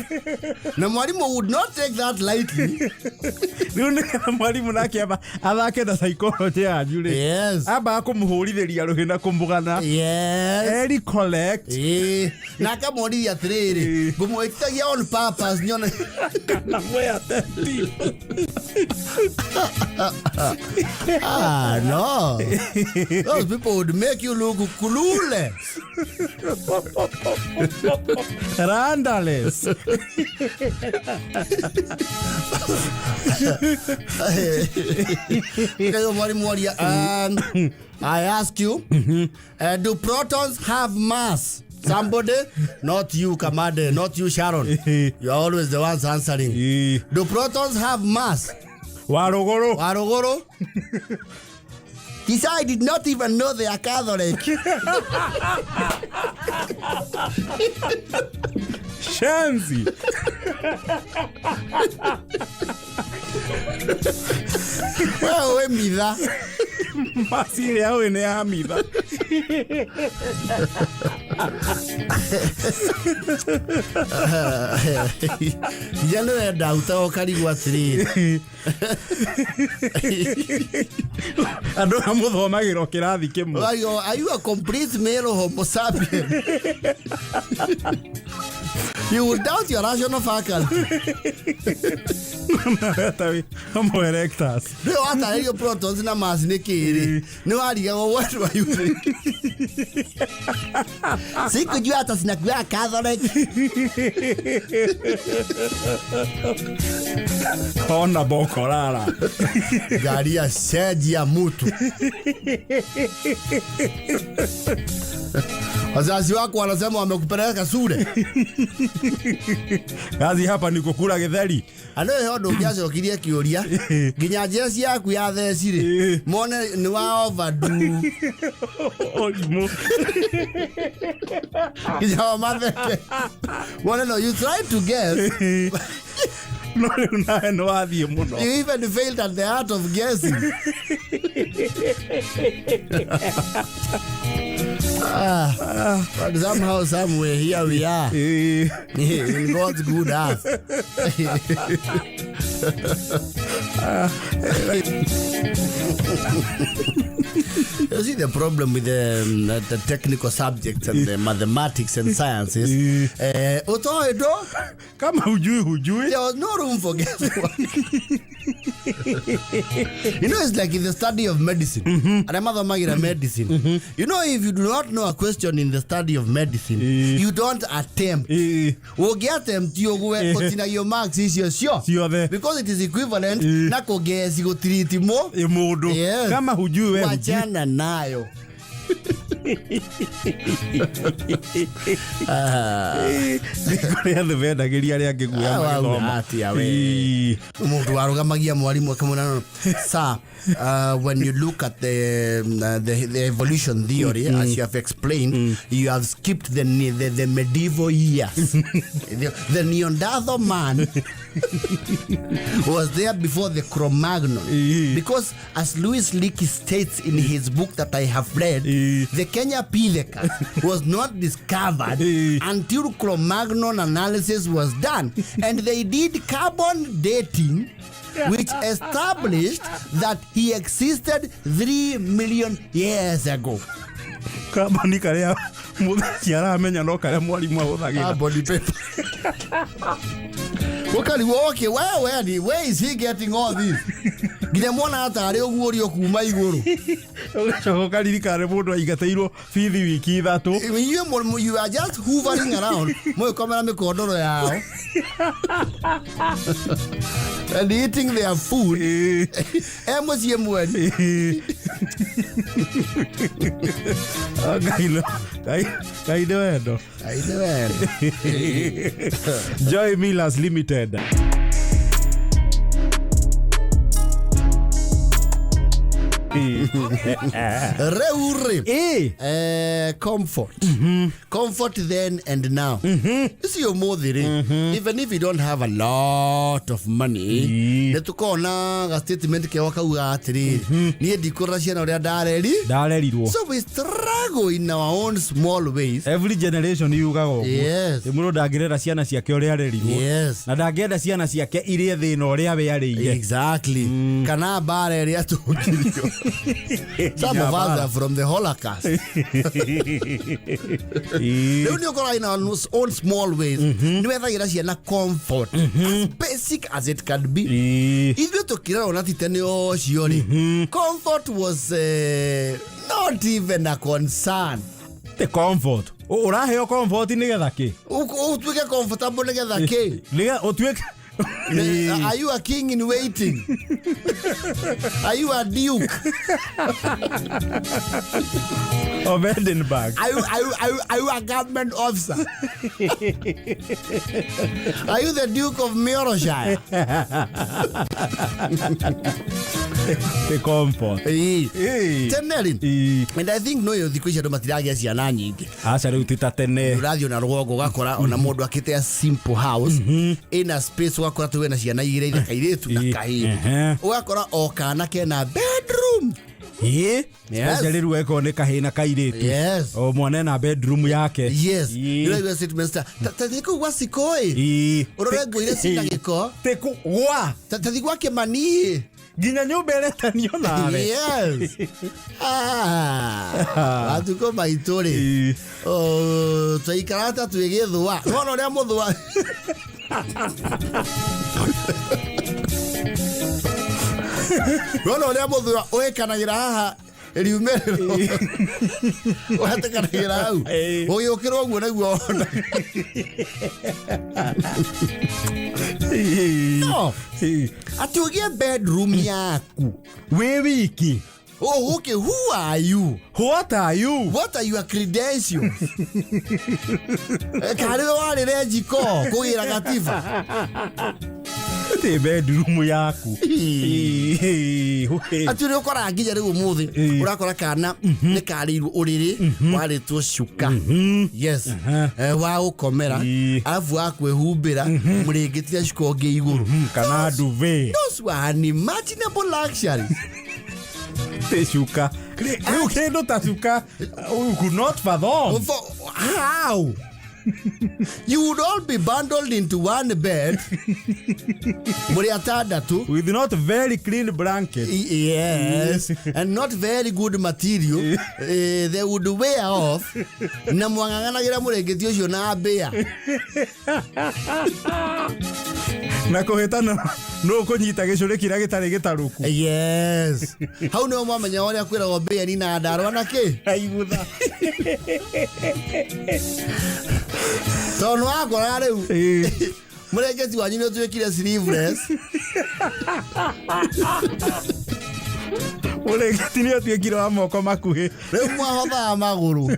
na mwarimu would not take that lightly. Rĩu nĩgetha mwarimũ nake amba athake na psychology yanyu rĩ, ambaga kũmũhũrithĩria rũhĩ na kũmũgana eri collect. Na akamwonirie atĩrĩrĩ, ngũmwĩtitagia on purpose nyone kana mwĩ attentive. Ah, no, those people would make you look clueless. Randales. Kayo mwalimu waria, I ask you, do protons have mass? Somebody, not you, Kamade, not you, Sharon. You are always the ones answering. Do protons have mass? Warũgũrũ. Waruguru. He said, I did not even know they are Catholic. Shenzi. Well, we mitha. Masi ĩrĩa ũĩ nĩ ya mitha. Nginya nĩ wenda utaga ũkarigwo atĩrĩrĩ. Andũ amũthomagĩra o kĩrathi kĩmwe. Are you a complete male homo sapien? You would doubt your rational faculty. Homo erectus. Rĩu watarĩrio protons na mass nĩ kĩrĩ, nĩ warigagwo, what were you thinking? Sikujua hata sinakuwa Catholic. Ona bokorara. Ngari ya cenjia mutu. Wazazi wako wanasema wamekupeleka shule. Kazi hapa ni kũkura gĩtheri. Andũ ĩyo ũndũ ũngĩacokirie kĩũria nginya njeci yaku ya theci rĩ, mone nĩ wa overdo. Ũrimũ. Nginya o matheke mone, no, you try to guess. No rĩu nawe nĩ wathiĩ mũno. You even failed at the art of guessing. Ah, but somehow, somewhere, here we are in God's good earth. You see the problem with the technical subjects and the mathematics and sciences. Utoe do Kama hujui, hujui. There was no room for guesswork. It's like in the study of medicine. And I'm medicine. If you do not know a question in the study of medicine, you don't attempt. Ũngĩ-attempt ũgwe ũtinagio marks icio cio. Ciothe. Because it is equivalent na kũgeci gũtiriti mo. Ĩ mũndũ. Yes. Kama hujui, we hujui. Wachana nayo. Nĩ kũrĩ andũ mendagĩria arĩa angĩ guoya Ah, wauga magĩthoma. atĩa we? Mũndũ warũgamagia mwarimũ akamwĩra, no, sir, when you look at the evolution theory as you have explained, you have skipped the medieval years. The Neanderthal man was there before the Cro-Magnon, because as Louis Leakey states in his book that I have read, the Kenya Pithecus was not discovered until Cro-Magnon analysis was done, and they did carbon dating, which established that he existed 3 million years ago. Kambuni karĩa mũtheci aramenya no karĩa mwarimũ ahũthagĩra. Carbon paper. Ũkarigwo, okay, where is he getting all this? Nginya mwana atarĩ ũguũrio kuma igũrũ. Ũgacoka ũkaririkana nĩ mũndũ aingatĩirwo bithi wiki 3. You are just hovering around mũgĩkomera mĩkondoro yao and eating their food e mũciĩ mweni. Ah, Ngai nĩ wendo. Ngai nĩ wendo. Joy Millers Limited. Rĩu rĩ, comfort, comfort then and now, ici ũmũthĩ rĩ, even if you don't have a lot of money, nĩ tũkona ga statement keo kauga atĩrĩrĩ, niĩ ndikũrera ciana ũrĩa ndareri. Ndarerirwo. So we struggle in our own small ways. Every generation yugaga ũguo. Mũndũ ndangĩrera ciana ciake ũrĩa arerirwo, na ndangĩenda ciana ciake irĩe thĩna ũrĩa we arĩire. Exactly, kana mbara ĩrĩa tũngirio. Some of us are from the Holocaust. Rĩu nĩ ũkoraga in our own small ways nĩ wethagĩra ciana comfort as basic as it can be. Ithuĩ tũkĩrerwo na titene ũcio rĩ, comfort was not even a concern. The comfort, ũraheo comfort nĩgetha kĩ? Ũtuĩke comfortable nĩgetha kĩ? Nĩgetha ũtuĩke Are you a king in waiting? Are you a duke of Edinburgh? Are you a government officer? Are you the Duke of Mioroshire? The comfort. Tene rĩ, and I think no yo thikũ ici andũ matiragĩa ciana nyingĩ. Aca, rĩu ti ta tene. Ũrathiĩ ona rũgongo ũgakora ona mũndũ akĩte a simple house ĩna space, ũgakora tuge na ciana igĩrĩ, ithe kairĩtu na kahĩĩ, ũgakora o kana kena bedroom. Especially rĩu eko nĩ kahĩĩ na kairĩtu, o mwana ena bedroom yake. Nĩũraigua statements ta thiĩ kũu gwa Sikoi, ũrore nguo iria cina gĩko. Tĩkũ gwa Ta thiĩ gwa Kĩmani. Nginya nyũmba ĩretanio nawe. Yes. Ah, matukũ maitũ rĩ, oh, twaikaraga ta twĩ gĩthũa, nona ũrĩa mũthũa. Nona ũrĩa mũthũa ũĩkanagĩra haha riumĩrĩro, ũhatĩkanagĩra hau, ũgĩũkĩra ũguo nĩguo wona. No atĩ ũgĩe bedroom yaku wĩ wiki. Oh, okay, who are you? What are you? What are your credentials? Karĩ we warĩ rejiko kũgĩra gatiba? Ti bedroom yaku. Atĩ ũrĩa ũkoraga nginya rĩu ũmũthĩ, ũrakora kana nĩ karĩirwo ũrĩrĩ warĩtwo cuka, yes, wa gũkomera, arabu wa kwĩhumbĩra mũrĩngĩti na cuka ũngĩ igũrũ. Kana duvet. Those were unimaginable luxuries. Ti cuka rĩu, kĩndũ ta cuka you could not fathom. How? You would all be bundled into one bed. Mũrĩ atandatũ. With not very clean blanket. Yes, and not very good material. They would wear off. Na mwang'ang'anagĩra mũrĩngĩti ũcio na mbĩa. Na kũhĩtana no kũnyita gĩcũrĩ kĩrĩa gĩtarĩ gĩtarũku. Yes. Hau nĩho mwamenya ũrĩa kwĩragwo mbĩa nina ndarwa na kĩ? Na igutha. Tondũ wakora rĩu mũrĩngĩti wanyu nĩ ũtuĩkire sleeveless. Mũrĩngĩti nĩ ũtuĩkire wa moko makuhĩ. Rĩu mwahothaga magũrũ.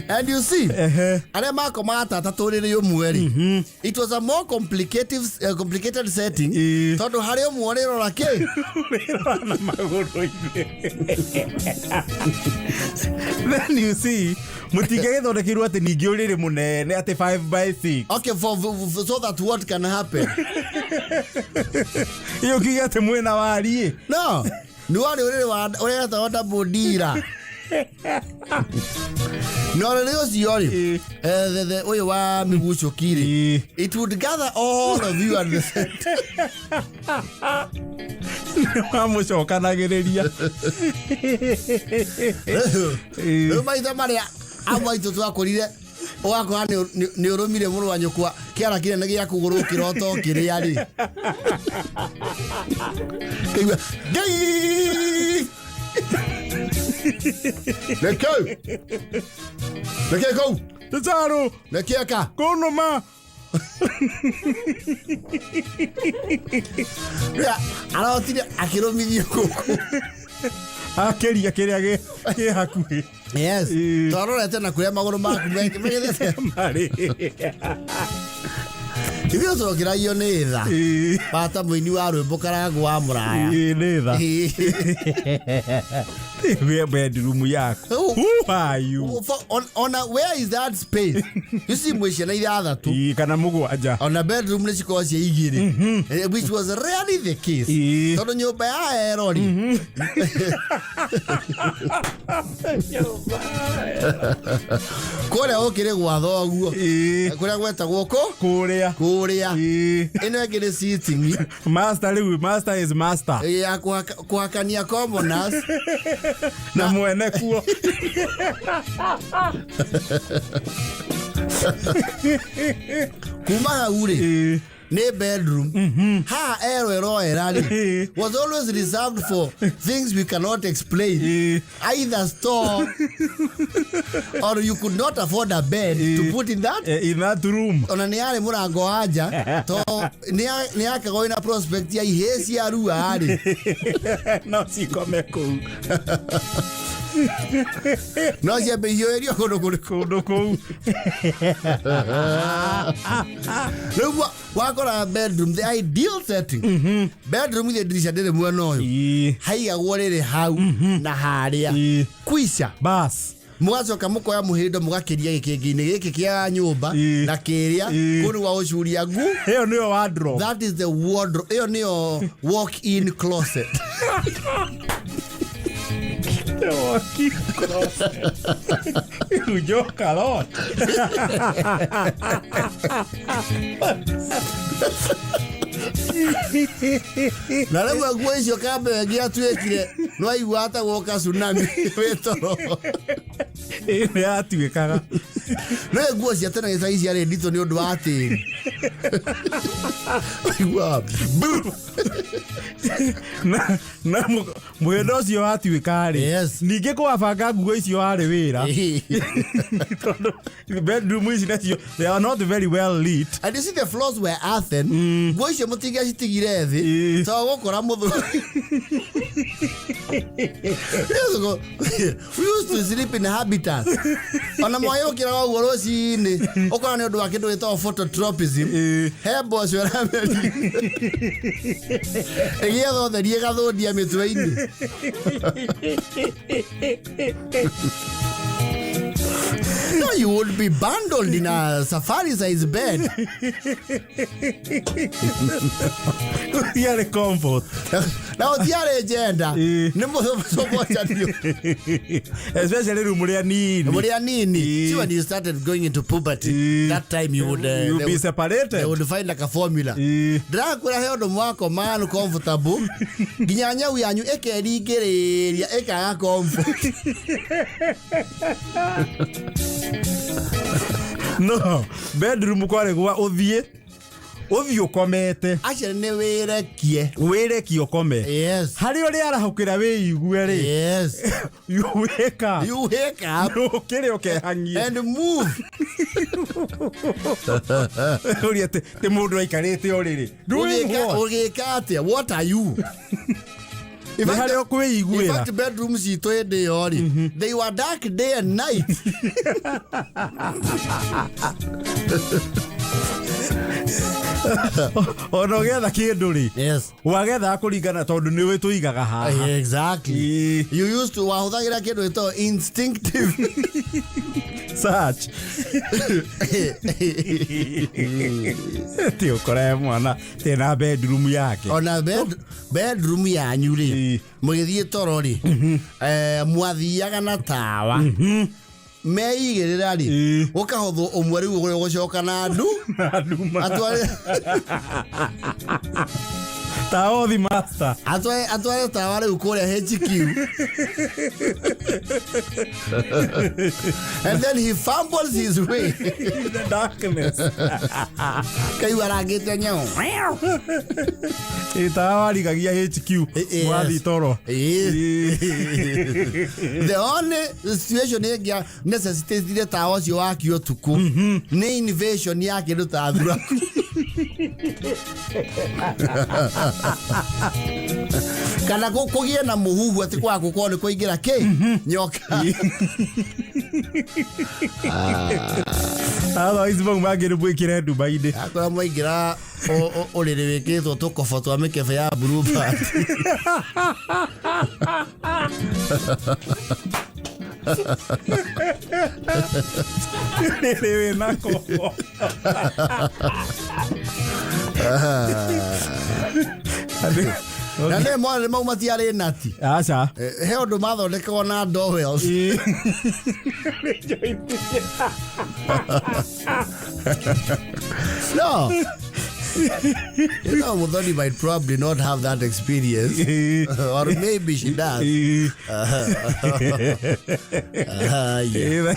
And you see, arĩa makomaga tata tũrĩrĩ ũmwe rĩ, it was a more complicated setting, tondũ harĩ ũmwe ũrĩrora kĩ? Ũrĩrora na magũrũ-inĩ. Then you see, mũtingĩgĩthondekeirwo atĩ ningĩ ũrĩrĩ mũnene atĩ 5 by 6. Okay, for so that what can happen? Iyo kiuge atĩ mwĩna wariĩ. No nĩ warĩ ũrĩrĩ wa ũrĩa wetagwo double dira, na ũrĩrĩ ũcio rĩ, ũyũ wa mĩgucũki rĩ, it would gather all of you at the center. Wamũcokanagĩrĩria. Rĩu maitha marĩa amwe aitũ twakũrire, ũgakora nĩ ũrũmire mũrũ wa nyũkwa kĩara kĩnene gĩa kũgũrũ kĩroto kĩrĩa rĩ kĩigua ngai nĩkĩ nĩkĩ kũu. Tũcarũ. Nĩkĩeka. Kũnũma. Arotire akĩrũmithio gũkũ. Akĩria kĩrĩa kĩ hakuhĩ. Yes, twarorete na kũrĩa magũrũ maku megethete. Marĩ. Ithuĩ tũkĩragio nĩ tha. Bata mũini wa rwĩmbo Karangũ wa Mũraya. Ĩĩ, nĩ tha. We bedroom yaku. Who are you? Ona where is that space? You see mwĩ ciana ithathatũ. Ĩĩ, kana mũgwanja. Ona bedroom nĩ cikoragwo cia igĩrĩ. Which was rarely the case. Tondũ nyũmba ya Erori. Kũrĩa gũkĩrĩ gwa thoguo. Kũrĩa gwetagwo kũ? Kũrĩa. Kũrĩa. Ĩno ĩngĩ nĩ sitting. Master rĩu, master is master. Ya kũhakania commoners. Na mwene kuo. Kuma hau rĩ, nĩ bedroom. Haha ero ĩroera rĩ, was always reserved for things we cannot explain. Either store or you could not afford a bed to put in that. In that room. Ona nĩ yarĩ mũrango wa nja, to nĩ yakagwo ĩna prospect ya ihĩĩ cia rua rĩ. No cikome kũu. No ciambe ihiũhĩrio kũndũ kũrĩkũ? Kũndũ kũu. Rĩu wakora bedroom, the ideal setting. Bedroom ithĩ ndirisha ndĩrĩ mwena ũyũ. Haigagwo rĩrĩ hau na harĩa. Kwica. Bas. Mũgacoka mũkoya mũhĩndo mũgakĩria gĩkĩngĩ-inĩ gĩkĩ kĩa nyũmba na kĩrĩa kũu wa gũcuria ngu. Ĩyo nĩyo wardrobe. That is the wardrobe. Ĩyo nĩyo walk-in closet. The walk-in closet. You joke a lot. Na rĩmwe nguo icio kambe ĩngĩ atuĩkire no aigua ta gwoka tsunami wĩ toro. Ĩĩ, nĩ yatuĩkaga. No nguo cia tene gĩcagi ciarĩ nditũ nĩ ũndũ wa tĩri. Waiguaga bu. Na mũhĩndo ũcio watuĩka rĩ, ningĩ kũwabanga nguo icio warĩ wĩra. Tondũ bedroom ici nacio, they are not very well lit. And you see the floors were earthen. Nguo icio mũtingĩacitigire thĩ. Tondũ gũkora mũthũ. We used to sleep in habitats. Ona mwayũkĩraga ũguo rũcinĩ, ũkona nĩ ũndũ wa kĩndũ gĩtagwo phototropism. He mboco ĩrameria. Ĩgĩetha ũtheri ĩgathũndia mĩtwe-inĩ. No, you would be bundled in a safari size bed. Gũtiarĩ comfort. Na gũtiarĩ njenda. Nĩ mũcomocanio. Especially rĩu mũrĩ anini. Mũrĩ anini. See, when you started going into puberty, that time you would, You'd be separated. They would find like a formula. Ndĩrakwĩra he ũndũ mwakoma comfortable. Nginya nyau yanyu ĩkeringĩrĩria ĩkaga comfort. No, bedroom kwarĩ gwa ũthiĩ ũkomete. Acio nĩ wĩrekie. Wĩrekie ũkome. Yes. Harĩ ũrĩa arahũkĩra wĩigue rĩ. Yes. You wake up. You wake up. Ũkĩre ũkehang'ie. And move. Ũria ti mũndũ aikarĩte ũrĩrĩ. Doing what? Ũgĩka atĩa? What are you? Nĩ harĩa ũkwĩiguĩra. In fact, bedroom citũ hĩndĩ ĩyo rĩ, they were dark day and night. Ona ũgĩetha kĩndũ rĩ, Yes. wagethaga kũringana tondũ nĩ ũĩ tũigaga haha. Exactly. You used to wahũthagĩra kĩndũ gĩtagwo instinctive search. Ti ũkore mwana tena bedroom yake. Ona bedroom yanyu rĩ, mũgĩthiĩ toro rĩ, mwathiaga na tawa. Meigĩrĩra rĩ, gũkahothwo ũmwe rĩu ũrĩa ũgũcoka na ndu. Na nduma. Tawa ũthi master. Atware tawa rĩu kũrĩa HQ. And then he fumbles his way. In the darkness. Kaigua arangĩte nyau. Ĩ, tawa warigagia HQ. Wathiĩ toro. The only situation ĩngĩa necessitated tawa ũcio wakio ũtukũ nĩ invasion ya kĩndũ ta thuraku. Kana kũgĩe na mũhuhu atĩ kwaga gũkorwo nĩ kũingĩra kĩ nyoka. Otherwise mau mangĩ nĩ mwĩkĩre nduma-inĩ. Akorwo mwaingĩra ũrĩrĩ wĩkĩrĩtwo tũkobo twa mĩkebe ya Blue Band. Rĩrĩ wĩna kobo. Na nĩ mwana mau matiarĩ nati. Aca. He ũndũ mathondekagwo na dowels. No. You know, Muthoni might probably not have that experience. Or maybe she does. Yeah.